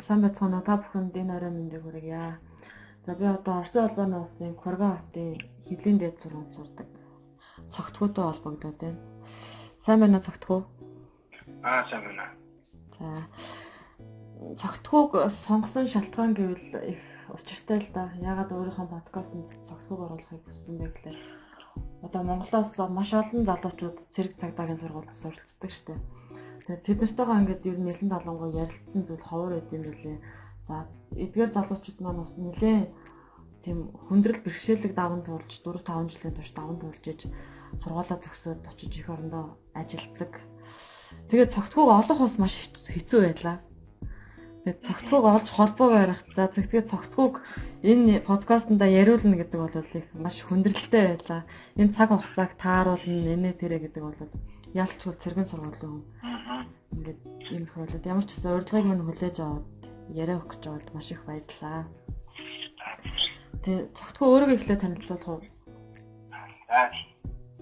Сайн байцгаана уу? Та бүхэнд энэ орой мэндийг хүргье. За би одоо Оросын холбооны улсын Курган хотын хэлийн дээд сургуульд сурдаг Цогтгоотой холбогдоод байна. Сайн байна уу, Цогтгоо? Аа, сайн байна. За Цогтгоог сонгосон шалтгаан гэвэл их учиртай л да. Яагаад өөрийнхөө подкастэнд Цогтгоог оруулахыг хүссэн бэ гэхээр одоо Монголоос маш олон залуучууд цэрэг цагдаагийн сургуульд суралцдаг штэ. Тэгээд тэд нартайгаа ингээд ер нь нэлээд далангуй ярилцсан зүйл ховор байд юм билээ. За эдгээр залуучууд маань бас нэлээд тийм хүндрэл бэрхшээлэг даван туулж 4 5 жилийн турш даван туулж иж сургуулаа зогсоод очиж эх орондоо ажилладаг. Тэгээд Цогтгоог олох бас маш хэцүү байлаа. Тэгээд Цогтгоог олж холбоо барих. За тэгээд Цогтгоог энэ подкастнда яриулна гэдэг бол их маш хүндрэлтэй байлаа. Энэ цаг хугацааг тааруулна, энэ тэрэ гэдэг бол ялчгүй цэргийн сургуулийн хүн. Ингээд ийм их болоод ямар ч гэсэн урилгыг минь хүлээж аваад яриа өгөх гэж байгаад маш их баярлалаа. Тэгээ Цогтгоо өөрийгөө эхлээд танилцуулах уу?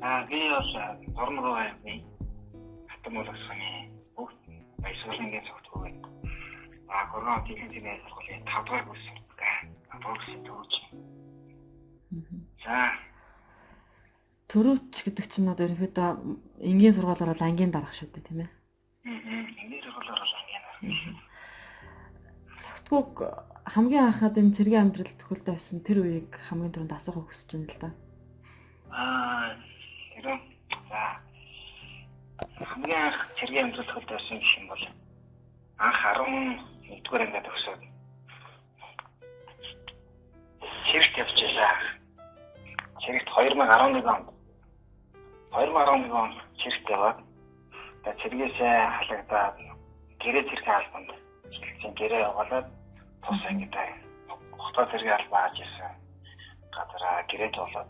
За би бол Дорногов аймгийн Хатанмуул улсын бүгд баясгалангийн Цогтгоо гэдэг. А Курган хотын цэргийн сургуулийн 5 дугаар курс сурдаг. 5 дугаар курсын төвч. За төрөвч гэдэг чинь одоо ерөнхийдөө энгийн сургуулиар бол ангийн дарга шүү дээ, тийм ээ? Энгийн сургуулиар бол ангийн дарга. Цогтгоог хамгийн анхаад энэ цэргийн амьдрал төхөлдөө байсан тэр үеийг хамгийн түрүүнд асуухыг хүсэж байна л да. Аа, тэр за хамгийн анх цэргийн амьдрал төхөлдөө байсан гэх юм бол анх 11-р ангиад төгсөөд цэрэгт явж байлаа. Цэрэгт 2011 онд 2011 онд цэрэгт яваад тэгээ цэргээсээ халагдаад гэрээ цэргийн албанд эхэлсэн. Гэрээ явуулаад тус ангидаа хотоо цэргийн албаа ажилласан газараа гэрээ туулаад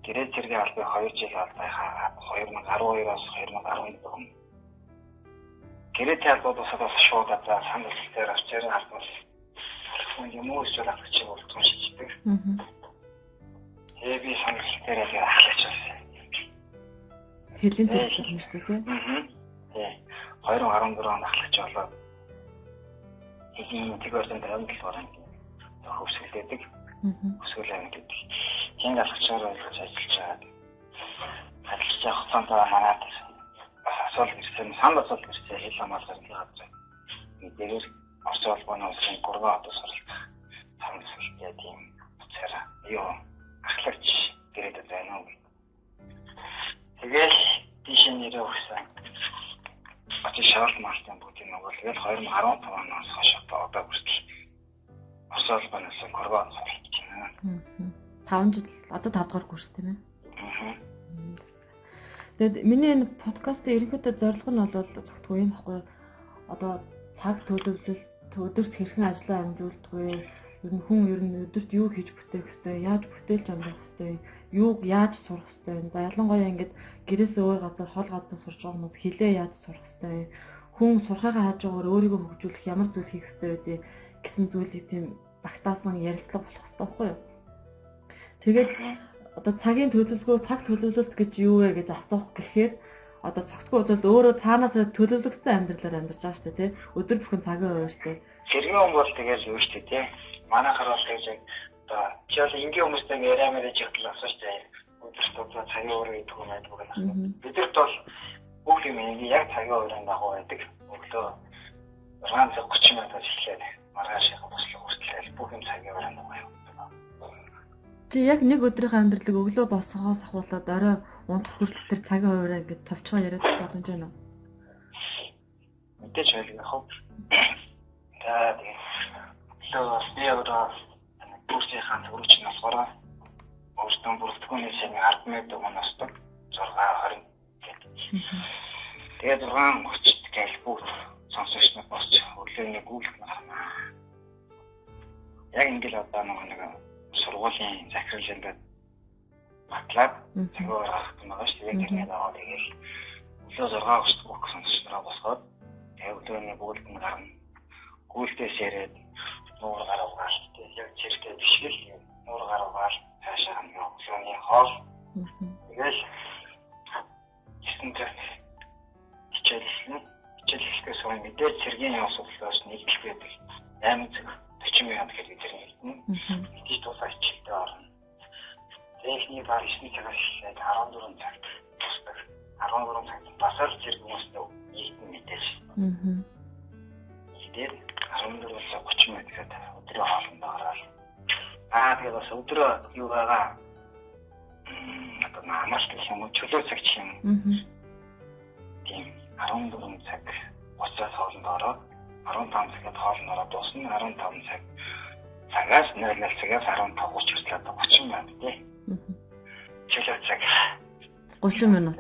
гэрээ цэргийн албыг 2 жил албаа 2012-оос 2014 он гэрээтэй албууд бас шууд одоо санал дээр авчиран албаас юм уу эсвэл ахлагч болтгон шийддэг. Тэгээ би санал дээр л ахлагч болсон. Хэлийн төлөв юм шүү дээ, тий? Тий. 2014 онд ахлагч болоод хэлийн тэг ордон 57 дугаар анги хөвсгөлдөг. Хөвсгөл анги гэдэг. Тэнд ахлагчаар ажиллаж ажиллаж байгаа хугацаанд манад бас асуулт ирсэн, санал асуулт ирсэн, хэл хамгаалах газар. Мэдээгээр Оросын холбооны улсын Курган хотод суралцах санал асуулттай тийм утсаараа юу ахлагч гэрээд байна уу гэх. Тэгэл тийш нэрээ өгсөн. Очиж шавалт малтын бүгдийг нөгөө тэгэл 2015 оноос хойш одоо хүртэл Оросын холбооны улсын Курган хотод суралцж байна. 5 жил одоо 5 дугаар курс тийм ээ? Тэгээд миний энэ подкастын ерөнхийдөө зорилго нь бол Цогтгоо юм баггүй. Одоо цаг төлөвлөлт, өдөрт хэрхэн ажлаа амжуулдаг вэ? Ер нь хүн ер нь өдөрт юу хийж бүтээх ёстой, яаж бүтээлч амьдрах ёстой, юуг яаж сурах ёстой. За ялангуяа ингээд гэрээсээ өөр газар, хол газар сурч байгаа хүмүүс хилээ яаж сурах ёстой, хүн сурахыгаа хажуугаар өөрийгөө хөгжүүлэх ямар зүйл хийх ёстой вэ гэсэн зүйлийг тийм багтаасан ярилцлага болох ёстой байхгүй юу? Тэгээд одоо цагийн төлөвлөгөө, цаг төлөвлөлт гэж юу вэ гэж асуух гэхээр одоо Цогтгоо бол өөрөө цаанаас төлөвлөгдсөн амьдралаар амьдарч байгаа шүү дээ, тий? Өдөр бүхэн цагийн хуваарьтай. Цэргийн хүн бол тэгэл юу шүү дээ, тий? Манайхаар бол тэгж яг одоо чи бол энгийн хүмүүстэй яриа мэрэж явтал асуу шүү дээ. Өдөрт одоо цагийн хуваар гэдэг юм байдаг гэнэ. Бидэрт бол бүх юм яг цагийн хуваарийн дагуу байдаг. Өглөө 6:30 минутаас эхлээд маргааш бослого хүртэл бүх юм цагийн хуваарийн дагуу явдаг. Чи яг нэг өдрийнхөө амьдралыг өглөө босгохоос ахуулаад орой унтах хүртэл тэр цагийн хуваараа ингээд товчхон яриад боломж байна уу? Мэдээж байлгүй яах вэ? За тэгээд өглөө би одоо курсынхаа төгрөгч нь болохоор өөртөө бүрэлдэхүүний сайн 10 минут оностог 6:20 гэдэг. Тэгээд 6:30 гээл бүгд сонсогч нар босч өглөөний гүйлт гарна. Яг ингээл одоо нэг сургуулийн захирал ингээд батлаад цагаар гаргах юм байгаа шүү дээ. Яг тэрний дагуу тэгэл өглөө 6:30 бүх сонсогч нараа босгоод тэгээд өглөөний гүйлт нь гарна. Гүйлтээс яриад нуур гаруугаал тэгэл яг чиртэй бишгэл нуур гаруугаал цаашаа нэг өглөөний хоол тэгэл 9 цаг хичээллэнэ. Хичээл эхлэхээс өмнө мэдээж цэргийн явц судлаас нэгдэх байдаг. 8 цаг 40 минут гэхэд зэрэг хэлнэ. Мэдээж тусаа хичээлдээ орно. Техник баг 9 цагаас эхлээд 14 цагт тусдаг. 13 цагт бас л зэрэг хүмүүстэй нийтэн мэдээж. Тэгээд 14:30 минут гэхэд өдрийн хоолндоо ороод тэгээд бас өдрөө юу байгаа одоо амарч гэх юм уу чөлөө цаг ч юм. Тийм 14 цаг 30-аас хоолндоо ороод 15 цагт хоолндоо ороод дуусна. 15 цагаас 00 цагаас 15:30 хүртэл одоо 30 минут тий. Чөлөө цаг 30 минут.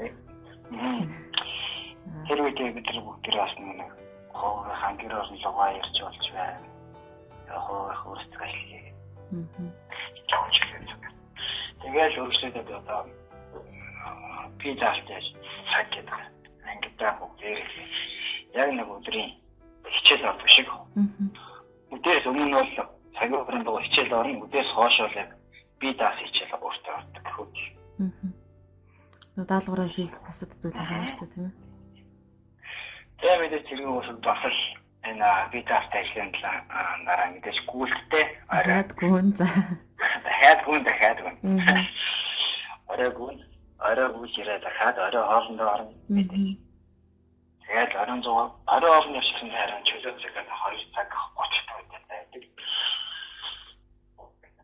Тэр үед бид нар бүгд бас нэг хуугийн гэр орон лугаа ярьж болж байна. Хуугийн өөрсдөө ажил хийгээд. Тэгэл өргөжлөөд одоо би заалтай цаг гэдэг. Ангидаа бүгдээр яг нэг өдрийн хичээл ордог шиг. Үдээс өмнө нь бол цагийн хүрээнд дагуу хичээл орно. Үдээс хойш бол яг би даас хичээл өөртөө ордог гэхүүд. Даалгавраа хийх бусад зүйл байгаа шүү дээ, тийм ээ. Тэгээ мэдээж тэргийн усуд бас л энэ би даастай ажлын дараа мэдээж гүйлттэй орой гүн за. Дахиад гүн дахиад гүн. Орой гүн, орой гүйж ирээ дахиад орой хоолндоо орно. Тэгээд оройн 6 орой хоолны явчихсан харин чөлөө цагаар 2 цаг 30 минут байдаг.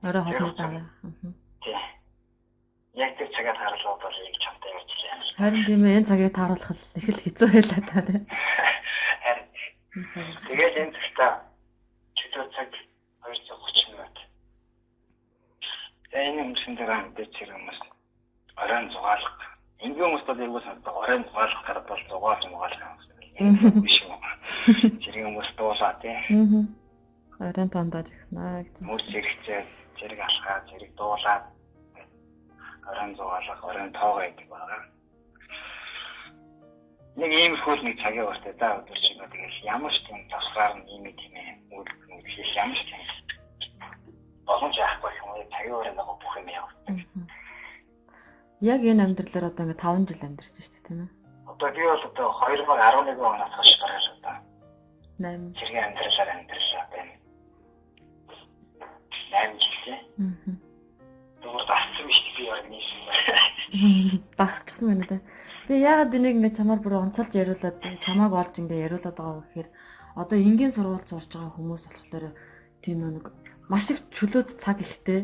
Орой хоолны дараа. Тийм. Яг тэр цагаар харуулбал бол яг чамтай ярьж байна. Харин тийм ээ, энэ цагийг тааруулах их л хэцүү байлаа та тийм. Харин тэгээд энэ цагта чөлөө цаг 2 цаг 30 минут. Тэгээд энэ юмсан дээр мэдээж хэрэг хүмүүс оройн зугаалга. Энгийн хүмүүс бол эргүү санагдав. Оройн зугаалга гараад бол зугаал мугаал юм биш юм. Зэрэг хүмүүс дуулаа тийм. Оройн тондож гисэн аа гэж. Мөр зэрэгцээ, зэрэг алхаа, зэрэг дуулаад оройн зугаалга, оройн тоогоо гэдэг байгаа. Нэг иймэрхүү л нэг цагийн хугацаа да өдөр чинь тэгэл ямар ч тийм тусгаар нь ийм тийм үйл хийх ямар ч тийм боломж яахгүй юм уу цагийн хугацаанд дагуу бүх юм явагддаг. Яг энэ амьдралаар одоо ингээ 5 жил амьдарч шүү дээ, тийм ээ. Одоо би бол одоо 2011 оноос хойш бараг одоо 8 зэрэг амьдралаар амьдарлаа байна. 8 жил тийм. Зүгээр дассан биш би яг нийсэн. Дасчихсан байна да. Тэгээ яагаад энийг ингээ чамаар бүр онцолж яриулаад чамааг олж ингээ яриулаад байгаа вэ гэхээр одоо энгийн сургууль сурж байгаа хүмүүс болохоор тийм нэг маш их чөлөөт цаг ихтэй.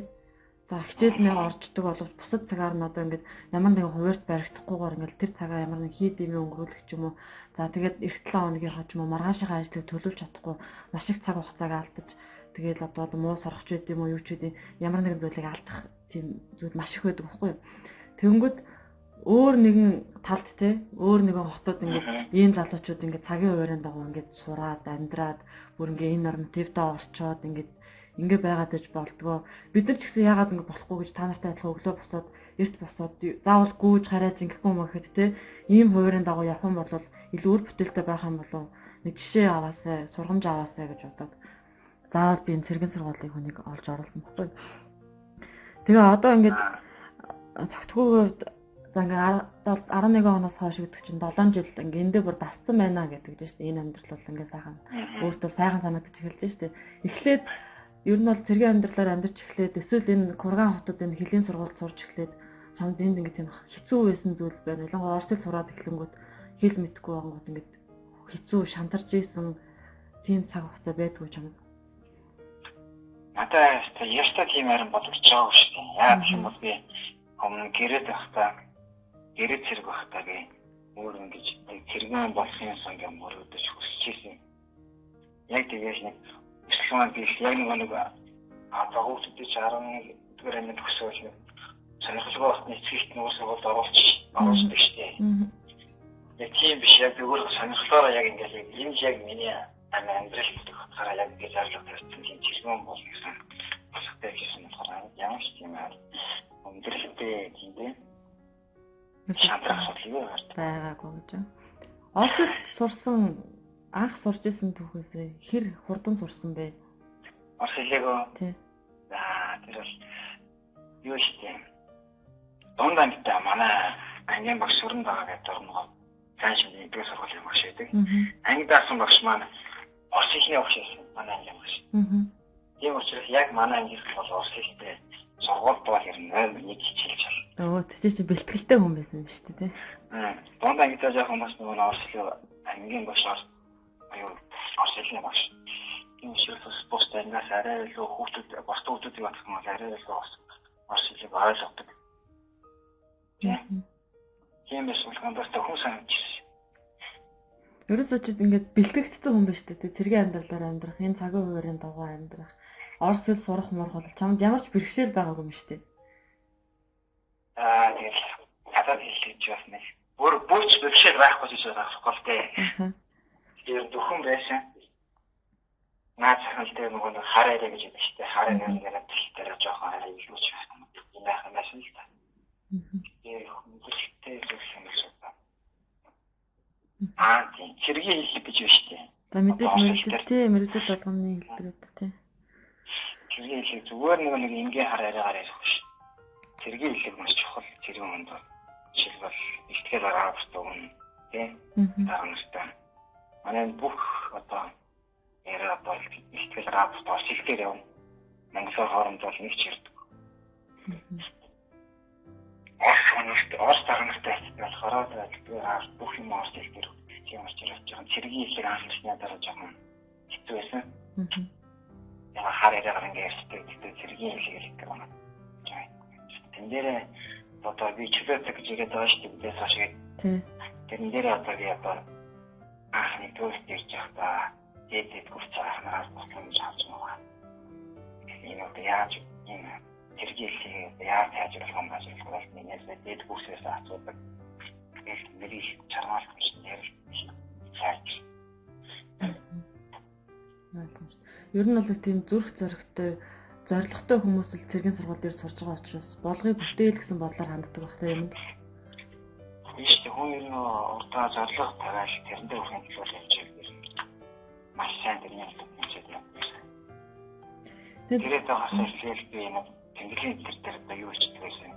За хичээл нэг орждог боловч бусад цагаар нь одоо ингээд ямар нэгэн хуваарьт баригдахгүйгээр ингээд тэр цагаа ямар нэг хий дэмий өнгөрүүлэх ч юм уу. За тэгээд эх 7 хоногийнхоо ч юм уу маргаашийнхаа ажлыг төлөвлөж чадахгүй маш их цаг хугацааг алдаж тэгээд одоо муу соргоч байд юм уу юу ч үгүй ямар нэгэн зүйлийг алдах тийм зүйл маш их байдаг байхгүй юу. Тэгэнгүүт өөр нэгэн талд те өөр нэгэн хотод ингээд ийм залуучууд ингээд цагийн хуваарийн дагуу ингээд сураад амьдраад бүр ингээд энэ нормативдаа орчоод ингээд ингээ байгаад иж болдгоо. Бид нар ч гэсэн яагаад ингээ болохгүй гэж та нартай адилхан өглөө босоод эрт босоод заавал гүйж хараад ингэхгүй юм гэхэд те ийм хуваарийн дагуу явах юм бол илүү үр бүтээлтэй байх юм болов нэг жишээ аваасай, сургамж аваасай гэж бодоод заавал би энэ цэргийн сургуулийн хүнийг олж оруулсан баггүй. Тэгээ одоо ингээд цогтгүйгээр за ингээ 11 оноос хойш гэдэг чинь 7 жил ингээ эндээ бүр дассан байна гэдэг чинь шүү дээ. Энэ амьдрал бол ингээ сайхан өөртөө сайхан санагдаж эхэлж шүү дээ. Эхлээд ер нь бол цэргийн амьдралаар амьдарч эхлээд эсвэл энэ Курган хотод энэ хөлийн сургуульд сурч эхлээд чамд энд ингээ тийм хэцүү байсан зүйл байна. Ялангуяа орос хэл сураад эхлэнгүүт хэл мэдэхгүй байгангууд ингээ хэцүү шантарч исэн тийм цаг хугацаа байдгүй чамд. Надад ястаа тийм харин бодогдож байгаа шүү дээ. Яагаад гэх юм бол би өмнө гэрээд байхдаа гэрээ цэрэг байхдаа би өөр ингэж цэргэн болох юмсан гэж мөрөдөж хүсэж ирсэн. Яг тэгээс нэг өсөлгөөн би яг нэг одоо хүүхдүүдийн 11 дугаар анги төгсөөл нэг сонирхолтой багтны эцэгт нөгөө сургуульд оруулдаг шүү дээ. Яг тийм биш, яг би өөрөө сонирхлоороо яг ингэж энэ яг миний амьдрал гэдэг утгаараа яг ингэж зорилго тавьсан тийм цэргэн болно гэсэн босготой гэсэн болохоор ямар ч тийм өндөрлөлтэй тийм дээ. Шантрах асуудал юу байгаагүй гэж. Оросд сурсан анх сурч исэн түүхээсээ хэр хурдан сурсан бэ? Орос хэлээгөө. Тий. За тэр бол юу шүү дээ. Дунд ангидаа манай ангийн багш сурна байгаа гэдэг орногоо цааш нэгдүгээр сургуулийн багш байдаг. Анги даасан багш маань Орос хэлний багш байсан. Манай ангийн багш. Тийм учраас яг манай ангийнх бол орос хэлтэй сургуульд бол ер нь номер 1 хичээлж байна. Өө тэр чинь бэлтгэлтэй хүн байсан юм шүү дээ, тий. Дунд ангидаа жоохон бас нөгөө орос хэл ангийн багш аюу орос хэлний багш. Тийм учраас бас бус ангиас арай илүү хүүхдүүд бус хүүхдүүдийг бодох юм бол арай илүү орос хэлийг ойлгодог. Тийм байсан болохоор бас хүн санагдчихсан. Ерөөсөө чи ингээд бэлтгэгдсэн хүн байна шүү дээ. Цэргийн амьдралаар амьдрах, энэ цагийн хуваарийн дагуу амьдрах, орос хэл сурах мурах бол чамд ямар ч бэрхшээл байгаагүй юм шүү дээ. Тэгэл надад хэлж бас нэг бүр бүрч бэрхшээл байхгүй гэж байгаа байхгүй л дээ. Тэр зөвхөн байсан. Наад захин дээр нөгөө нэг хар яриа гэж байдаг шүү дээ. Хар яриа яриад дээр жоохон арай илүү ч байх юм. Энэ байх юм байсан л та. Тэр хөнгөлөлттэй зүйл юм шиг байна. Тийм. Цэргийн хэллэг гэж байна шүү дээ. За мэдээж мэрэгжил тий, мэрэгжил болгоны хэллэг тий. Цэргийн хэллэг зүгээр нэг энгийн хар яриагаар ярих биш. Цэргийн хэллэг маш чухал цэргийн хүнд бол. Жишээлбэл ихтгэл рапорт өгнө тий. Дараа нартай. Манай бүх одоо яриа бол ихтгэл рапорт орос хэл дээр явна. Монголоор хооронд бол нэг ч ярьдаг. Орос дараа нартай болохоор тэгэл бүх юм орос хэл дээр тийм учраас жоохон цэргийн хэллэг анхлахны дараа жоохон хэцүү байсан. Яг хар яриагаар ингээ ярьдаг. Тэгтээ цэргийн хэллэг хэлдэг байна. Тэн дээрээ одоо би чөлөөтэй гэж ирээд байгаа шүү дээ. Бидээс хойш гээд. Тэрэн дээрээ одоо би одоо анхны төвөст ирж байхдаа дээд гүрч анхнаас босгомж авч байгаа. Энэ одоо яаж энэ цэргийн хэллэгийг яаж сайжруулах юм бэ гэж бол минээс дээд гүрсээс асуудаг. Тэгэл мэрийг чаргаалах биш нэр сайж. Ойлгомжтой. Ер нь бол тийм зүрх зоригтой, зоригтой хүмүүс л цэргийн сургууль дээр сурж байгаа учраас болгыг бүтээл гэсэн бодлоор ханддаг байх тийм юм. Тийм шүү дээ. Хүн ер нь урдаа зорилго тавиал тэрэн дээр хүрэхин төлөө явж байгаа юм. Маш сайн тэрний хэмжээд явдаг. Тэгээд байгаас эхлээл би нэг тэмдэглэлийн төр дээр одоо юу хийдэг байсан.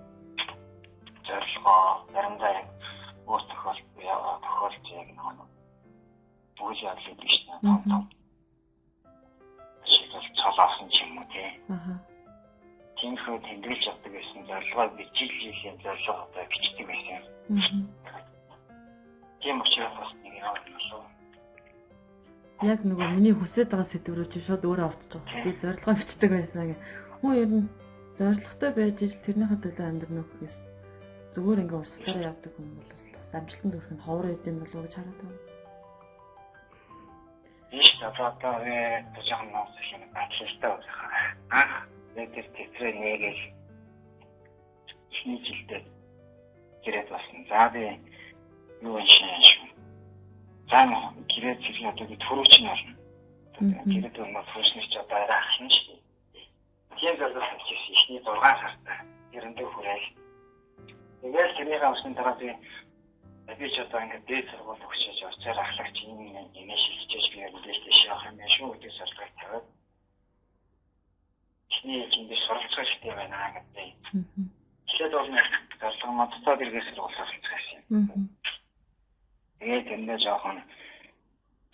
Зорилгоо заримдаа яг өөр тохиолдол яг нэг үйл явдлыг биш нэ том том. Жишээлбэл цол авсан ч юм уу тий. Тиймэрхүү тэмдэглэж явдаг байсан. Зорилгоо би жил жилийн зорилго одоо бичдэг байсан. Тийм учраас бас нэг яваад болов. Яг нөгөө миний хүсэж байгаа сэдв рүү чи шууд өөрөө орчих жоох. Би зорилгоо бичдэг байсан гэх. Хүн ер нь зорилготой байж ижил тэрнийхээ төлөө амьдрна гэхээс зүгээр ингээ урсгалаараа явдаг хүн бол амжилтанд хүрэх нь ховор юм болов уу гэж хараад байна. Ийш одоо жоохон ноос юм атлеттай байх. Анх нэг тэр тэтрээ нэгээл эхний жилдээ гэрээд болсон. За би юу юм шиг. За гэрээ зэрэг одоо би төрөөч нь болно. Гэрээд өнөө төрөөчнөс ч одоо арай ахлана шүү дээ. Тийм зорилго тавьчихсан эхний 6 сард эрэндээ хүрээл. Тэгэл тэрнийхээ авсны дараа би ч одоо ингээд дээд сургууль өгчөөж орцоор ахлагч юм юм шилжиж би мэдээж тийш явах юм шүү гэдэг зорилгыг тавиад эхний ээлжинд би суралцах хэрэгтэй байна гэдэг. Эхлээд бол нэг зорилго модтой дэргээс сургууль суралцах гэсэн. Тэгээд тэндээ жоохон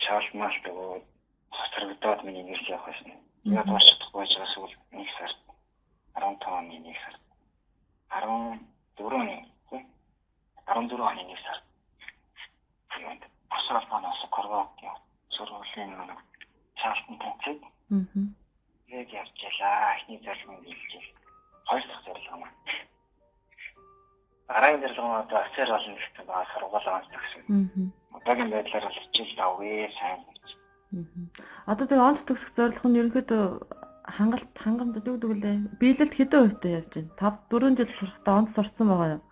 чаалт өгөөд хоцрогдоод миний нэрс явах байсан. Яг дуусч чадахгүй байж байгаа сүүл 1 сард 15 оны 1 сард 14 оны 14 оны 1 сард тэгээд Орос улсаас Хорват сургуулийн нэг цаалтан тэнцээд тэгээд явж ялаа. Эхний зорилго нь биелжээ. Хоёр дахь зорилго маань. Дараагийн зорилго нь одоо офицер болно гэсэн байгаа сургууль авах гэсэн. Одоогийн байдлаар бол хичээл давгүй сайн гэж. Одоо тэгээ онц төгсөх зорилго нь ерөнхийдөө хангалт хангамж өгдөг лээ. Биелэлд хэдэн хувьтай явж байна? 5 4 жил сурахдаа онц сурцсан байгаа юу?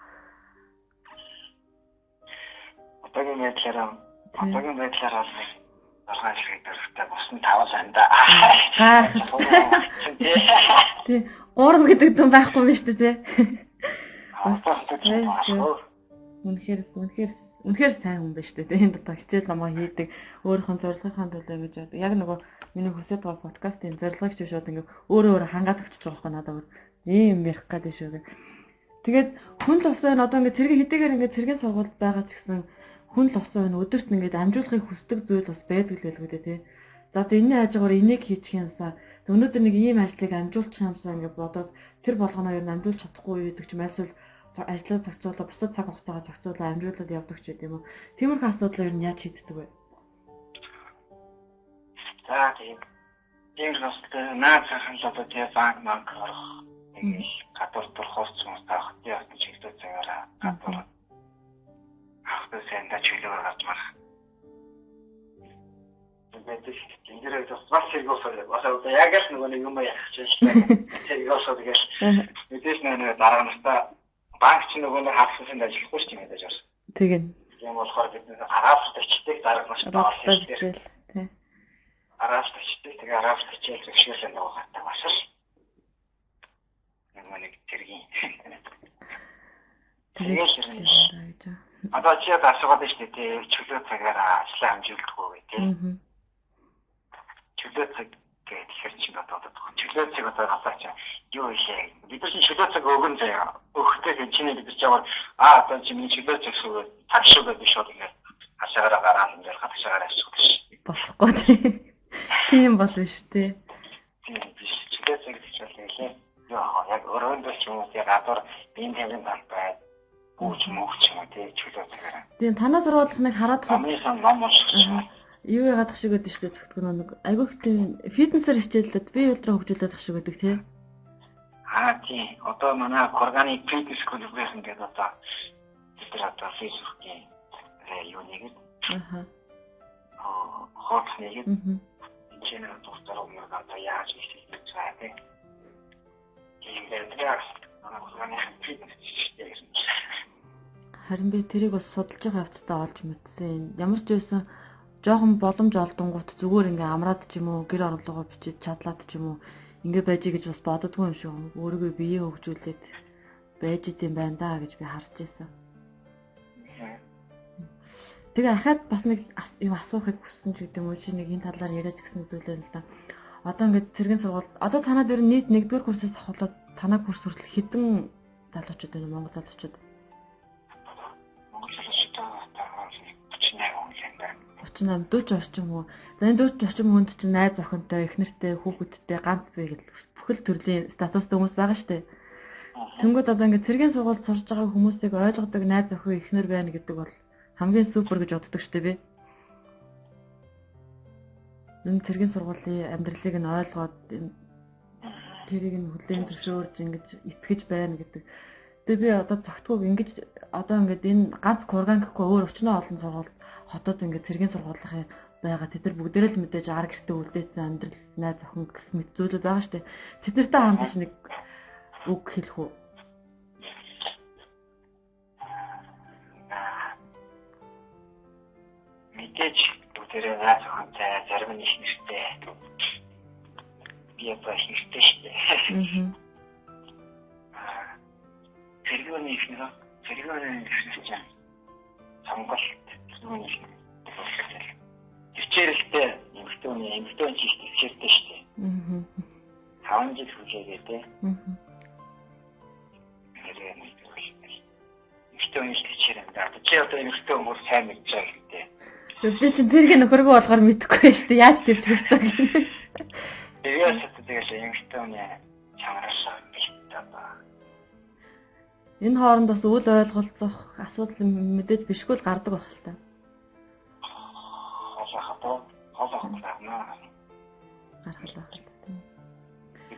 Одоогийн байдлаар бол 6 жилийн дөрөвтэй бус нь 5 санда. Тий. 3 гэдэг дүн байхгүй юм шүү дээ, тий. Үнэхээр сайн хүн байна шүү дээ. Энэ одоо хичээл номоо хийдэг, өөрийнхөө зорилгынхаа төлөө гэж боддог. Яг нөгөө миний хүсэж байгаа подкастын зорилгыг ч шууд ингээ өөрөө өөрөө хангаад өгч байгаа байхгүй надад өөр ийм ярих гэдэг шүү гэх. Тэгээд хүн л усан одоо ингээ цэргийн хэдийгээр ингээ цэргийн сургуульд байгаа ч гэсэн хүн л усан өдөрт ингээд амжуулахыг хүсдэг зүйл бас байдаг л байлгүй дээ, тий. За одоо энэний хажуугаар энийг хийчих юмсан. Өнөөдөр нэг ийм ажлыг амжуулчих юмсан ингээд бодоод тэр болгоноо ер нь амжуулж чадахгүй байдаг ч юм эсвэл ажлаа зохицуулаад бусад цаг хугацаагаа зохицуулаад амжуулаад явдаг ч гэдэм үү. Тиймэрхүү асуудлыг ер нь яаж шийддэг вэ? За тийм. Тийм л бас наад захын л одоо тэгээ банк банк орох нэг гадуур турхуус юм таах тий бас чиглэл цагаараа гадуур авах сайндаа чөлөө гарч марах. Тэгээд энэ бас хэрэг босоо бас одоо яг л нөгөө нэг юм яах гэж байна. Хэрэг босоо тэгэл мэдээж нэг дараа настаа банк ч нөгөө нэг хагасанд ажиллахгүй шүү дээ мэдээж бас. Тэгин. Тийм болохоор бид нэг араас төчдөг дарга нартай олсон тий. Араас төчдөг тэгээ араас төчөөл зөвшөөрлөө нөгөө хатаг бас л нөгөө нэг тэргийн. Тэгэл одоо чи одоо асуугаад байна шүү дээ чөлөө цагаараа ажлаа амжуулдаггүй гэх тий. Чөлөө цаг гэдэг хэр чинь одоо чөлөө цаг одоо гадаа чи юу илээ. Бид нар чинь чөлөө цаг өгөн заяа. Өгөхтэй хэн чинь бид нар чамаар одоо чи миний чөлөө цаг шүү цаг шүү гэж биш бол ингээд хашаагаараа гараад ингээд хашаагаараа авчих биш. Болохгүй тий. Тийм болно шүү дээ. Тийм биш. Чөлөө цаг гэж хэлээ. Яа яг өрөөндөө ч юм уу тий гадуур биеийн тавийн талбай гүйж мөгч юм уу тий чөлөө цагаараа. Тийм танаа сургуулийнхныг хараад хамгийн сан ном унших юм. Юу яагаад ах шиг байдаг шүү дээ зөвхөн нэг айгүйх тийм фитнесээр хичээллээд бие үйлдвэрээ хөгжүүлээд ах шиг байдаг тий. Аа тий. Одоо манай Курганы фитнес клуб байсан гэдэг одоо бид нар одоо фэйсбүүкийн юу нэгэд аа хуудас нэгэд энэ дуртар өмнө одоо яаж хийж байгаа тий. Тийм байдаг. Манай Курганы фитнес хичээлтэй гэсэн. Харин би тэрийг бас судалж байгаа явцдаа олж мэдсэн. Ямар ч байсан жоохон боломж олдонгууд зүгээр ингээ амраад ч юм уу гэр орлогоо бичиж чадлаад ч юм уу ингээ байж гэж бас боддгоо юм шиг өөрийгөө биеэ хөгжүүлээд байж идэм байна да гэж би харж байсан. Тэгээ ахаад бас нэг юм асуухыг хүссэн ч гэдэг юм уу чи нэг энэ талаар яриач гэсэн зүйл байна л да. Одоо ингээд цэргийн сургууль одоо танад ер нь нийт 1-р курсээс ахуулаад танаа курс хүртэл хэдэн залуучууд байна Монгол залуучууд? Монгол залуучууд 38 хүн л юм байна. 38 40 орчим хүн. За энэ 40 орчим хүнд чинь найз охинтой, эхнэртэй, хүүхэдтэй ганц бие гэл бүхэл төрлийн статустай хүмүүс байгаа шүү дээ. Тэнгүүд одоо ингээд цэргийн сургуульд сурж байгаа хүмүүсийг ойлгодог найз охин, эхнэр байна гэдэг бол хамгийн супер гэж боддог шүү дээ би. Энэ цэргийн сургуулийн амьдралыг нь ойлгоод тэрийг нь хүлээн зөвшөөрж ингэж итгэж байна гэдэг. Тэгээ би одоо цогтгүйг ингэж одоо ингээд энэ ганц Курган гэхгүй өөр өчнөө олон сургууль хотод ингээд цэргийн сургуулийн байгаа. Тэд нар бүгдээрээ л мэдээж ар гэртээ үлдээсэн амьдрал найз охин гэх мэт зүйлүүд байгаа шүү дээ. Тэд нартай хандаж нэг үг хэлэх үү? Мэдээж бүгдээрээ найз охинтой, зарим нь их нэртэй. Би одоо их нэртэй шүү дээ. Цэргийн их нэр, цэргийн их нэр чинь сонголт түүний хичээлтэй эмэгтэй хүний эмэгтэй хүн чинь хичээлтэй шүү дээ. 5 жил хүлээгээ те. Нэрээ эмэгтэй хүн хичээл юм да. Чи одоо эмэгтэй хүн бүр сайн мэдж байгаа гэдэг. Би чинь тэрэг нөхөргөө болохоор мэдэхгүй шүү дээ. Яаж төвчих ёстой гэнэ. Тэгээс тэгэл эмэгтэй хүний чанарлаа бэлтээ одоо. Энэ хооронд бас үл ойлголцох асуудал мэдээж бишгүй л гардаг байх л та. Хоолой гарна. Гарах л байх л тийм.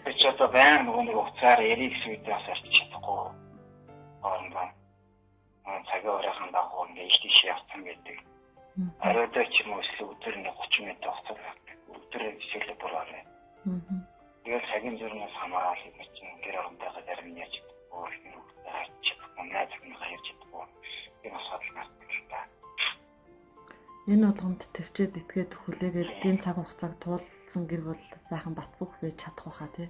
Би ч одоо баян нөгөө нэг уцаар ярих гэсэн үедээ бас арчиж чадахгүй хоорондоо цагийн оройхон дагуу ингээ ил тийш явцсан байдаг. Оройдоо ч юм уу эсвэл өдөр ингээ 30 минут хугацаа байдаг. Өдөр хичээлээ бүр орой. Тэгэл цагийн зөрнөөс хамаарал юм чинь гэр оронтойгоо зарим нь яаж чадахгүй, нэг хүүхдээ хайж чадахгүй, найз охиныхоо ярьж чадахгүй. Тийм асуудал гардаг л та. Энэ болгонд төвчээд итгээд хүлээгээд энэ цаг хугацааг туулсан гэр бол сайхан бат бөх байж чадах байхаа тий.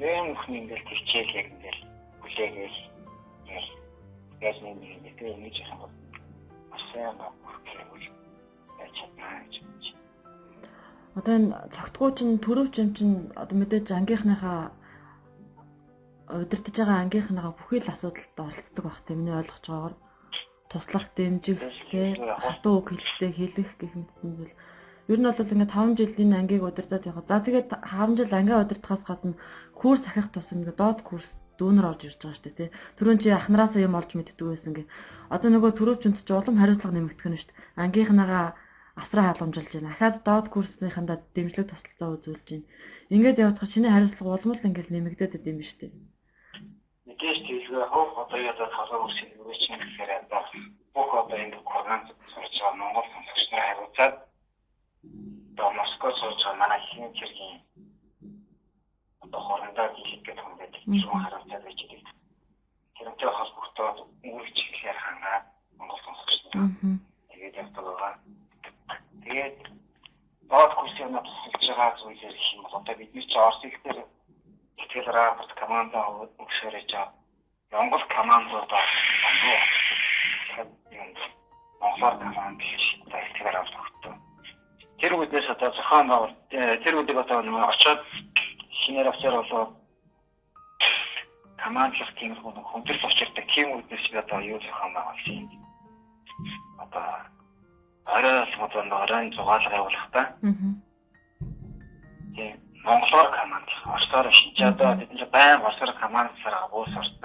Энэ бүхний ингээл төвчээл яг ингээл хүлээгээл ингээл яаж нэг нэг тэгээ ингэж яхах бол бас сайн бат бөх гэвэл байж чадна гэж бодож. Одоо энэ цогтгуу чинь төрөвч юм чинь одоо мэдээж ангийнхныхаа удирдах байгаа ангийнхныхаа бүхий л асуудалд оролцдог байх тийм миний ойлгож байгаагаар туслах, дэмжих, тий хатуу үг хэлэхдээ хэлэх гэх мэт зүйл. Ер нь бол ингээд 5 жилийн ангийг удирдах явах. За тэгээд 5 жил анги удирдахаас гадна курс ахих тусам ингээд доод курс дүүнер орж ирж байгаа шүү дээ, тий. Түрүүн чи ахнараасаа юм олж мэддэг байсан гэ. Одоо нөгөө түрүүчэнд чи улам хариуцлага нэмэгдэх нь шүү дээ. Ангийнхнагаа асраа халамжилж байна. Ахаад доод курсныхандаа дэмжлэг туслалцаа үзүүлж байна. Ингээд явахад чиний хариуцлага улам л ингээд нэмэгдээд байд юм биш үү? Мэдээж төлөвлөгөө хов одоо ядаад халуун үсгийн юу чинь гэхээр одоо бүх одоо энэ Курган сурч байгаа Монгол сонсогч нар хариуцаад одоо Москвад сурч байгаа манай хин цэргийн одоо хоорондоо дийлэх гэдэг хүн байдаг. Тэр хүн хариуцаад байж байгаа. Тэрнтэй холбогдоод үүрэг чиглэлээр хангаад Монгол сонсогч нар тэгээд явдаг байгаа. Тэгээд доод курсын тусалж байгаа зүйлээр гэх юм бол одоо бидний чи Орос хэл дээр ихтгэл рапорт команда өгсөөрэж байгаа. Монгол командуудаа монголоор команд гэж одоо ихтгэл рапорт өгдөг. Тэр үднээс одоо зохион байгуул тэр үдийг одоо нэг очоод шинээр офицер болоо командлах тиймэрхүү нэг хүндрэл учирдаг тийм үднээс би одоо юу зохион байгуулсан юм. Одоо орой одоо оройн зугаалга явуулахдаа тийм монголоор командлах, орсоор шинж одоо бид нар байнга орсоор командлахаар буус орсон.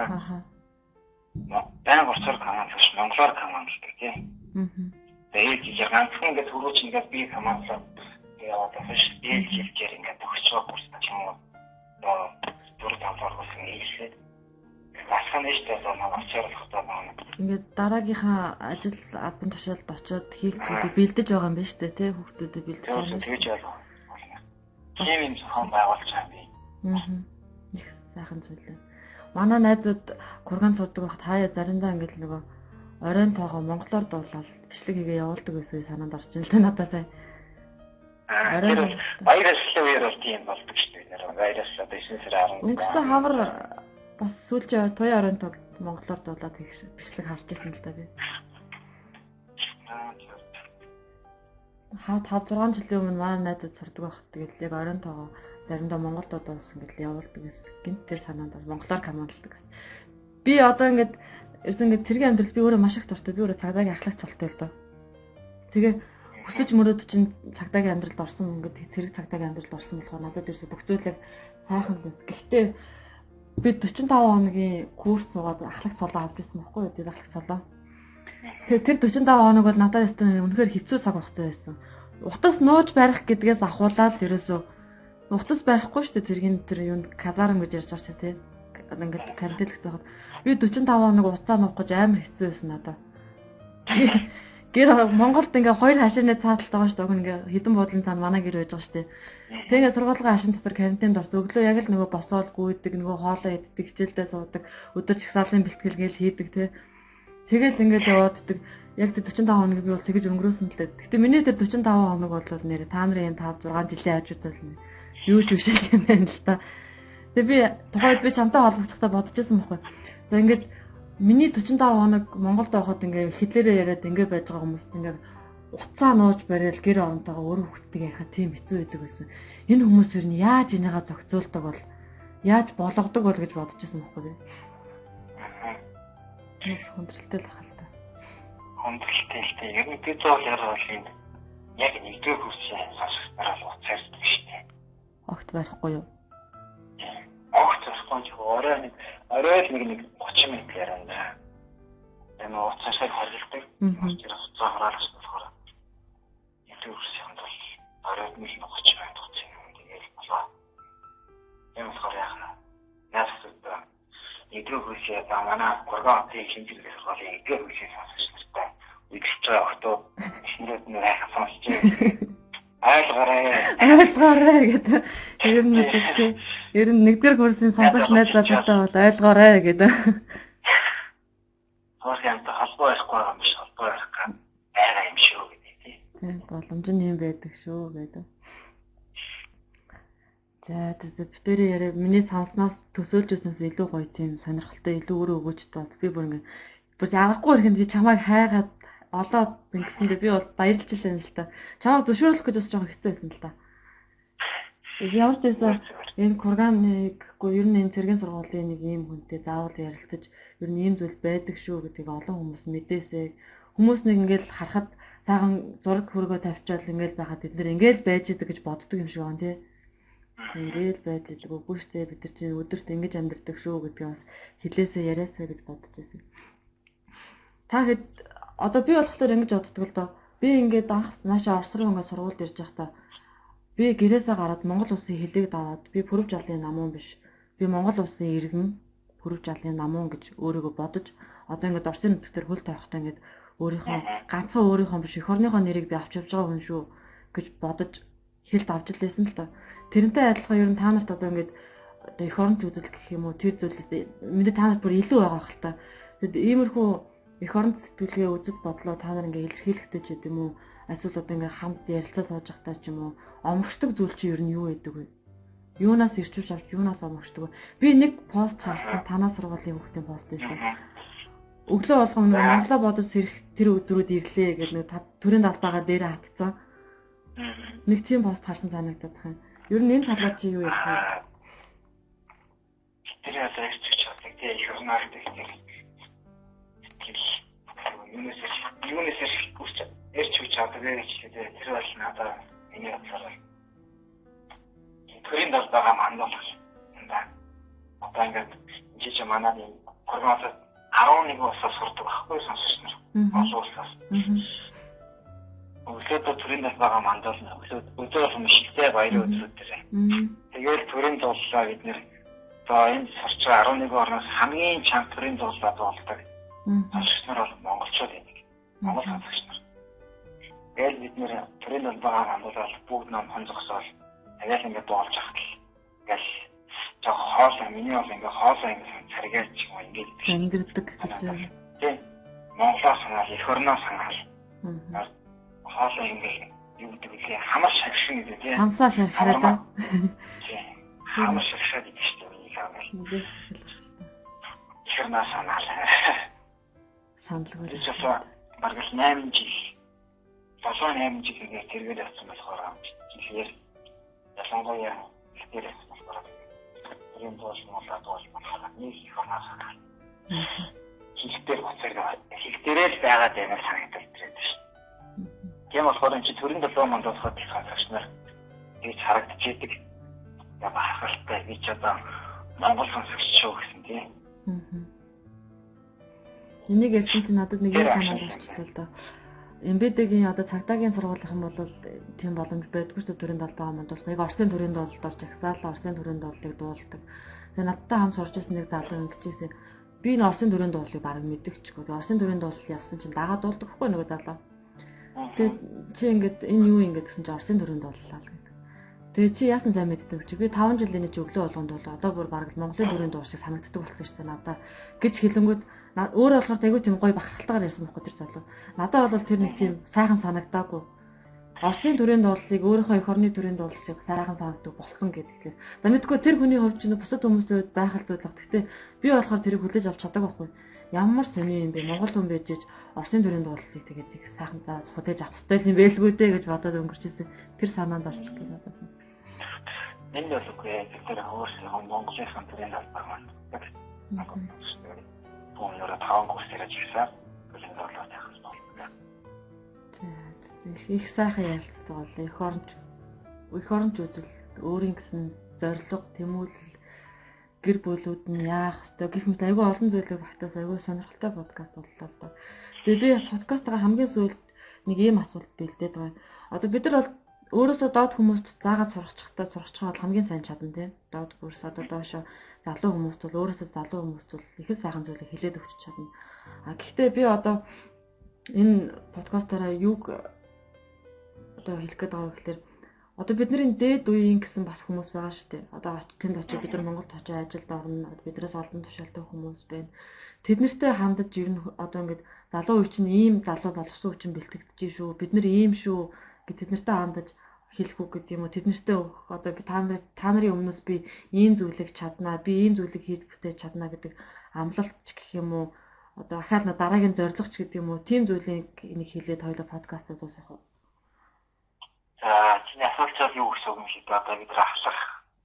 Байнга орсоор командлах, монголоор командладаг тийм. Тэгээд жижиг ганцхан ингээд хөрөөч ингээд би командлаад яваад байгаа ш. Ээлж хэлжээр ингээд төгсөж байгаа курс ч юм уу. Одоо 4 5 дугаар курсын ээлжлээд асах нь шүү дээ одоо офицер байна. Ингээд дараагийнхаа ажил албан тушаалд очиод хийх зүйлийг бэлдэж байгаа юм байна шүү дээ, тий, хүүхдүүдэд бэлдэж байгаа юм. Тэгэж ойлгоо. Тийм юм зохион байгуулж байгаа юм би. Их сайхан зүйл ээ. Манай найзууд Курган сурдаг байхад хаяа заримдаа ингээд нөгөө оройн тоогоо монголоор дуулаад бичлэг хийгээ явуулдаг байсан санаанд орж ин л та надад сая. Оройн вируслын үеэр бол тийм болдог шүү дээ. Нэр вирус одоо 9 сарын 10-нд. Өнгөрсөн хавар бас сүүлчийн туяа оройн тоог монголоор дуулаад хийх бичлэг харж байсан л да би. 5 6 жилийн өмнө манай найзууд сурдаг байхад тэгэл яг оройн тоогоо заримдаа монгол дуудсан гэдэл явуулдаг гэсэн. Гинт тэр санаанд монголоор командладаг гэсэн. Би одоо ингээд ерөөс ингээд цэргийн амьдрал би өөрөө маш их дуртай. Би өөрөө цагдаагийн ахлагч болтой л доо. Тэгээ өсөж мөрөөд чинь цагдаагийн амьдралд орсон ингээд цэрэг цагдаагийн амьдралд орсон болохоор надад ерөөсө бүх зүйлээ сайхан л байсан. Гэхдээ би 45 хоногийн курс суугаад ахлагч цолоо авч ирсэн байхгүй юу? Тэр ахлагч цолоо. Тэгээ тэр 45 хоног бол надад өстө үнэхээр хэцүү цаг хугацаа байсан. Утас нууж барих гэдгээс ахуулаад ерөөсөө утас барихгүй шүү дээ. Тэргийн тэр юунд казарм гэж ярьж байгаа шүү дээ, тий. Ингээд карантинлэгдсэн хаад би 45 хоног утсаа нуух гэж амар хэцүү байсан надад. Гэр Монголд ингээ хоёр хашааны цааталт байгаа шүү дээ. Уг ингээ хідэн буудлын цаана манай гэр байж байгаа шүү дээ. Тэгээ ингээ сургуулийн хашин дотор карантинд орсон. Өглөө яг л нөгөө босоол гүйдэг, нөгөө хоолоо иддэг, хичээлдээ суудаг, өдөр жагсаалын бэлтгэл гээл хийдэг тий. Тэгэл ингээл явааддаг. Яг тэр 45 хоног би бол тэгэж өнгөрөөсөн л дээ. Гэтэ миний тэр 45 хоног бол нэр та нарын 5 6 жилийн хажууд л юу ч биш юм байна л та. Тэгээ би тухайд би чамтай холбогдохдоо бодож байсан байхгүй. За ингээд миний 45 хоног Монголд байхад ингээ хилээрээ яриад ингээ байж байгаа хүмүүс ингээ уцаа нууж барайл гэр оронтойгоо өөр хүүхдтэйг яхаа тийм хэцүү байдаг байсан. Энэ хүмүүс ер нь яаж энийгээ зохицуулдаг бол яаж болгодог бол гэж бодож байсан байхгүй би. Тэс хүндрэлтэй л хаа л та. Хүндрэлтэй л дээ. Ер нь би зоол яриа бол энэ яг нэгдүгээр курсын сонсогч нараа л уцаа ярьдаг шүү дээ. Огт барихгүй юу? Огт барихгүй ч орой нэг орой л нэг 30 минут яриа да. Энэ уцаа шиг хоригддаг. Тэр уцаа хараалах болохоор нэгдүгээр курсын бол оройд нэг 30 минут 30 минут тэгэл болоо. Энэ болохоор яах нь? Наастай нэгдүгээр курсын одоо манай Курган хотын шинжилгээ сургуулийн нэгдүгээр курсын сонсогч нартай үдэлж байгаа охтууд эхнэрүүд нь айхан сонсч байгаа. Ойлгоорой. Ойлгоорой гэдэг. Ер нь тийм. Ер нь нэгдүгээр курсын сонсогч найз залуутай бол ойлгоорой гэдэг. Хоор юмтай холбоо ярихгүй байгаа юм биш, холбоо ярих байгаа юм шүү гэдэг тийм. Тийм, боломж нь юм байдаг шүү гэдэг. За тэгээ битэрийн яриа миний санснаас төсөөлж үзснээс илүү гоё тийм сонирхолтой, илүү өөрөө өгөөжтэй бол би бүр ингэ бүр аргагүй ирэхэд чи чамайг хайгаад олоод ингэсэндээ би бол баярлж лээ л та. Чамайг зөвшөөрлөх гэж бас жоохон хэцүү байсан л та. Ямар ч байсан энэ Курганыг үгүй ер нь энэ цэргийн сургуулийн нэг ийм хүнтэй заавал ярилцаж ер нь ийм зүйл байдаг шүү гэдгийг олон хүмүүс мэдээсэй. Хүмүүс нэг ингээл харахад сайхан зураг хөргөө тавьчаал ингээл байхад бид нэр ингээл байж идэг гэж боддог юм шиг байна тий. Ингээл байж идэг үгүй шүү дээ, бид нар чинь өдөрт ингэж амьдардаг шүү гэдгийг бас хэлээсээ яриасаа гэж бодож байсан. Та хэд одоо би болохоор ингэж боддог л доо. Би ингээд анх наашаа Орос руу ингээд сургуульд ирж байхдаа би гэрээсээ гараад Монгол улсын хэлийг даваад би Пүрэв жалын намуун биш. Би Монгол улсын иргэн Пүрэв жалын намуун гэж өөрийгөө бодож одоо ингээд Оросын нутаг дээр хөл тавихтаа ингээд өөрийнхөө ганцхан өөрийнхөө биш эх орныхоо нэрийг би авч явж байгаа хүн шүү гэж бодож хэлд авч л байсан л доо. Тэрнтэй адилхан ер нь та нарт одоо ингээд одоо эх оронч үзэл гэх юм уу тэр зүйлүүд мэдээ та нарт бүр илүү байгаа хэл та. Тэгэд иймэрхүү эх оронд сэтгэлгээ үзэл бодлоо та нар ингээд илэрхийлэхтэй ч гэдэм үү эсвэл одоо ингээд хамт ярилцаа сууж байхдаа ч юм уу омгшдог зүйл чи ер нь юу байдаг вэ? Юунаас ирчүүч авч юунаас омгшдог вэ? Би нэг пост харсан танаа сургуулийн хүүхдийн пост байсан. Өглөө болгон нэг Монголоо бодож сэрэх тэр өдрүүд ирлээ гэдэг нэг төрийн далбаагаа дээрээ хатцсан. Нэг тийм пост харсан санагдаад байна. Ер нь энэ талаар чи юу ярих вэ? Тэр одоо ирчүүч авдаг тийм их орноор тэр юунаас ирч хүч авдаг гэж хэлээ. Тэр бол надад миний бодлоор төрийн далбаагаа мандуулах юм да. Одоо ингээд жижиг манай энэ Курганаас 11 улсаас сурдаг байхгүй сонсогч нар. Олон улсаас. Өглөөдөө төрийн далбаагаа мандуулна. Өглөө өдөр болгон мишэлтэй баярын өдрүүд дээр. Тэгээл төрийн дууллаа бид нэр за энэ сурч байгаа 11 орноос хамгийн чанга төрийн дууллаа дуулдаг. Сонсогч нар бол монголчууд байдаг. Монгол сонсогч нар. Тэгэл бид нэр төрийн далбаагаа мандуулаад бүгд ном хон зогсоол. Тэгэл ингээд дуулж ахтал. Ингээл жоо хоолой миний бол ингээ хоолой ингээ царгаач юм ингээд ангирдаг гэж. Тийм. Монголоо санаал, эх орноо санаал. Хоолой ингээ юу гэдэг вэ? Хамар шагшин гэдэг тийм. Хамсаа шархаад. Тийм. Хамар шагшаад гэдэг шүү дээ. Эх орноо санаал. Саналгүй. Би ч одоо бараг л 8 жил 7 8 жил ингээ тэргээр явсан болохоор жилээр ялангуяа тэр явсан болохоор төрийн дуул молоо дуул болохоор нэг их оноо санаал. Хил дээр гоцоор хил дээрээ л байгаад амар санагдал ирээд шүү. Тийм болохоор энэ чи төрийн долоо мандуулахад их сонсогч нар тэгж харагдчихэдэг. Я бахархалтай би ч одоо Монгол сонсогч шүү гэсэн тийм. Энийг ярьсан чинь надад нэг юм санаанд орчихлоо л доо. МБД-гийн одоо цагдаагийн сургуулийнхан бол тийм боломж байдгүй шүү төрийн далбаагаа мандуулах. Яг Оросын төрийн дуулалд орж агсаал Оросын төрийн дуулалыг дуулдаг. Тэгээ надтай хамт сурч байсан нэг залуу ингэжээсэ. Би энэ Оросын төрийн дуулалыг бараг мэддэгчгүй. Тэгээ Оросын төрийн дуулал явсан чинь дагаад дуулдаг хгүй нөгөө залуу. Тэгээ чи ингээд энэ юу ингээд гэсэн чинь Оросын төрийн дуулалаа л гэдэг. Тэгээ чи яасан сайн мэддэг чи би 5 жил энэ чи өглөө болгон дуулаа. Одоо бүр бараг Монголын төрийн дуу шиг санагддаг болчихсон шүү дээ надаа гэж хэлэнгүүд өөрөө болохоор айгүй тийм гоё бахархалтайгаар ярьсан байхгүй тэр залуу. Надад бол тэр нэг тийм сайхан санагдаагүй. Оросын төрийн дуулалыг өөрийнхөө эх орны төрийн дуулал шиг сайхан санагддаг болсон гэдэг. За мэдгүй тэр хүний хувьд ч бусад хүмүүсийн хувьд байх л зүйл баг. Гэхдээ би болохоор тэрийг хүлээж авч чадаагүй байхгүй. Ямар сони юм бэ? Монгол хүн байж ич Оросын төрийн дуулалыг тэгээд их сайхан за хүлээж авах ёстой юм байлгүй дээ гэж бодоод өнгөрчихсэн. Тэр санаанд орчих гэж бодсон. Энэ бол үгүй ээ. Тэр өөрсдөө Монголынхан төрийн дуулал маань. Өмнөрөө 5 курс яриад ирсэн. Төрийн дуулаад явах болно. За их сайхан ярилцлага боллоо. Эх оронч үзэл өөрийн гэсэн зорилго, тэмүүлэл, гэр бүлүүд нь яах ёстой гэх мэт айгүй олон зүйлийг багтаас айгүй сонирхолтой подкаст боллоо л доо. Тэгээ би подкастгаа хамгийн сүүлд нэг ийм асуулт бэлдээд байгаа. Одоо бид нар бол өөрөөсөө доод хүмүүст заагаад сургачихтаа сургачих бол хамгийн сайн чадна тийм. Доод бүрс одоо доошо залуу хүмүүст бол өөрөөсөө залуу хүмүүст бол их л сайхан зүйлийг хэлээд өгч чадна. А гэхдээ би одоо энэ подкастаараа юуг одоо хэлэх гээд байгаа вэ гэхээр одоо бидний дээд үеийн гэсэн бас хүмүүс байгаа шүү дээ. Одоо тэнд очиж бид нар Монголд очиж ажилд орно. Биднээс олон тушаалтай хүмүүс байна. Тэднэртэй хандаж ер нь одоо ингээд залуу үе чинь ийм залуу боловсон үе чинь бэлтгэж шүү. Бид нар ийм шүү гэж тэднэртэй хандаж хэлэх үг гэдэг юм уу. Тэднэртэй өгөх одоо би та нарын өмнөөс би ийм зүйлийг чаднаа, би ийм зүйлийг хийж бүтээж чаднаа гэдэг амлалт ч гэх юм уу. Одоо ахаал на дараагийн зорилго ч гэдэг юм уу. Тийм зүйлийг нэг хэлээд хоёлоо подкастаа дуусгах уу. За чиний асуулт бол юу гэсэн үг юм шиг одоо бид нар ахлах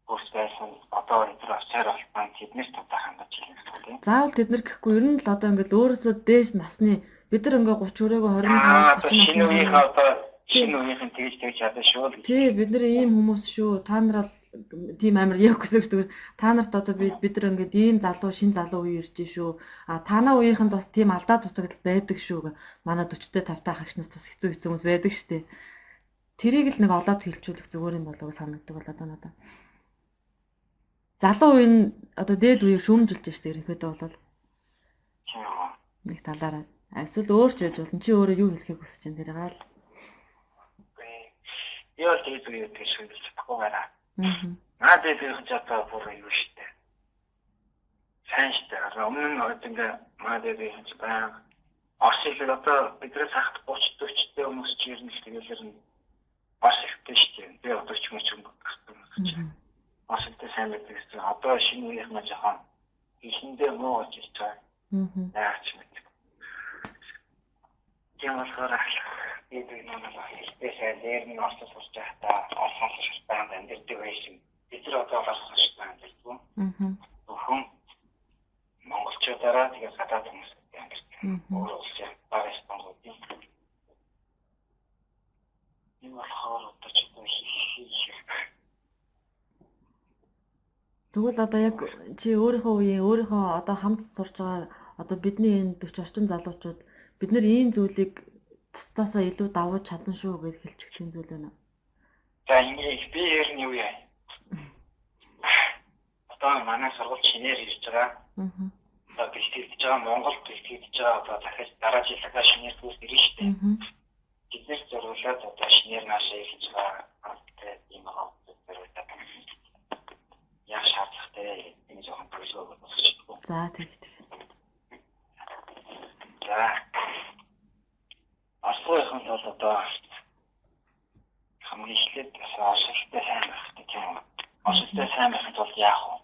курс байсан. Одоо бид нар очоор болтон тэднэрт одоо хандаж хэлнэ гэсэн үг тийм. Заавал тэд нар гэхгүй ер нь л одоо ингээд өөрөөсөө дээш насны бид нар ингээд 30 өрөөгөө 25 одоо шинэ үеийнхээ одоо шинэ үеийнхэн тэгж тэгж чадсан шүү л. Тий, бид нар ийм хүмүүс шүү. Та нар бол тийм амар яг гэсэн үг. Та нарт одоо бид нар ингээд ийм залуу шин залуу үе ирж шүү. А танаа үеийнхэнд бас тийм алдаа дутагдал байдаг шүү. Манай 40-тэй 50-тай хагшнаас бас хэцүү хэцүү хүмүүс байдаг шүү дээ. Тэрийг л нэг олоод хэлжүүлэх зүгээр юм болов уу санагддаг болоо надад. Залуу үе нь одоо дээд үеийг шүүмжилж штэ ерөнхийдөө бол. Нэг талаараа. Эсвэл өөр ч байж болно. Чи өөрөө юу хэлэхийг хүсэж байна тэрийг л. Би бол дээд үеийг тэг шүүмжилж чадахгүй байна. Аа. Дээд үеийн ч одоо бүр юу штэ. Сайн штэ. Өмнө нь ингээ маа дээд үеийн ч баян Орос хэлийг одоо биднээс хахад 30 40-тэй хүмүүс ч ер нь л тэгэлэр нь Орос хэлтэй штэ. Би одоо ч юм уу ч юм гэж. Орос хэлтэй сайн байдаг гэсэн. Одоо шинэ үеийнх нь жоохон хэлэндээ муу болж ирж байгаа. Яач мэд. Тийм болохоор бид нэг нь хэлтэй сайн дээр нь Орос сурч байхдаа Орос шалтгаанд амьдардаг байсан. Бид нар одоо Орос шалтгаанд амьдардаг. Зөвхөн монголчуудаараа тэгээ гадаад хүмүүс амьдардаг. Өөр улс бага стангуудын. Энэ болохоор одоо ч хийх. Тэгвэл одоо яг чи өөрийнхөө үеийн өөрийнхөө одоо хамт сурч байгаа одоо бидний энэ 40 орчим залуучууд бид нар ийм зүйлийг бусдаасаа илүү давуу чадна шүү гэж хэлчих тийм зүйл байна. За ингэ би ер нь юу яа. Одоо манай сургууль шинээр ирж байгаа. Одоо бэлтгэгдэж байгаа Монголд бэлтгэгдэж байгаа одоо дахиж дараа жил дахиад шинээр курс ирнэ шүү дээ. Тэднэрт зориулаад одоо шинээр наашаа ирж байгаа юм аа зориулаад яг шаардлагатай энэ жоохон төлөвлөгөө болгочихдог. За тэг. За. Оросгүйхэн бол одоо хамгийн эхлээд бас оростой сайн байх гэдэг юм. Оростой сайн байхын тулд яах вэ?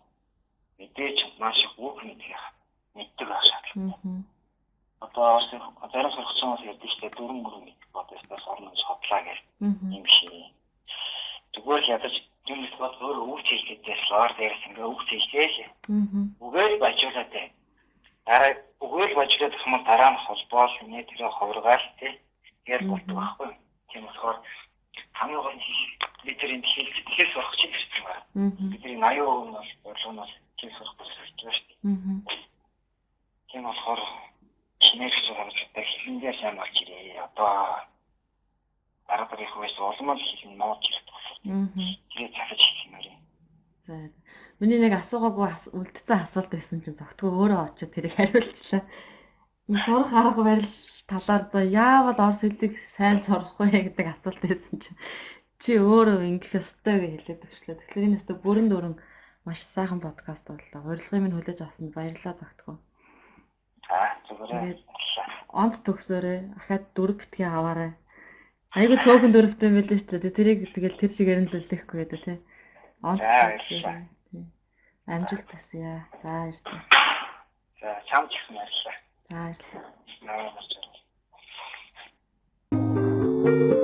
Мэдээж маш их үг мэддэг байх шаардлагатай. Одоо Орос зарим сурагч хүмүүс ярьдаг шүү дээ дөрвөн мөрөн мэддэг одоо ёстой орно гэж хотлаа гэх юм шиг. Зүгээр л ядаж юм бол өөр үг хэлгээд слоор дээрс ингээ үг хэлгээл. Үгээр бажуулаад бай. Дараа үгээр бажуулаад гэх юм бол дараа нь холбоол нэ тэрэ ховргаал тий. Тэгээд болдог байхгүй. Тийм болохоор хамгийн гол нь бид тэр энэ хэл сурах гэж ирсэн байна. Бидний 80% нь бол бодлого нь бол хэл сурах гэж ирж байгаа шүү дээ. Тийм болохоор шинээр сурагчтай хэлэн дээр сайн болж ирээ. Одоо дараа дараах үеэс улам л хэл нь нууж ирэх болохоор тэрийг захиж хэлмээр юм. За. Миний нэг асуугаагүй үлдсэн асуулт байсан чинь зогтгоо өөрөө очиж тэрийг хариулчлаа. Сурах арга барил талаар за яавал орос хэлийг сайн сурах вэ гэдэг асуулт байсан чинь чи өөрөө ингэх ёстой гэж хэлээд өгчлээ. Тэгэхээр энэ өстө бүрэн дүүрэн маш сайхан подкаст боллоо. Урилгын минь хүлээж авсанд баярлалаа зогтгоо. За зүгээр. Онт төгсөөрэй. Ахаад дөрөв битгий аваарай. Айгу цөөхөн дөрөвтэй юм байлээ шүү дээ. Тэрийг тэгэл тэр шигээр нь л үлдээхгүй гэдэг тий. Онт төгсөөрэй. Тий. Амжилт хүсье. За баярлалаа. За чамд ч их баярлалаа. За баярлалаа. Аа.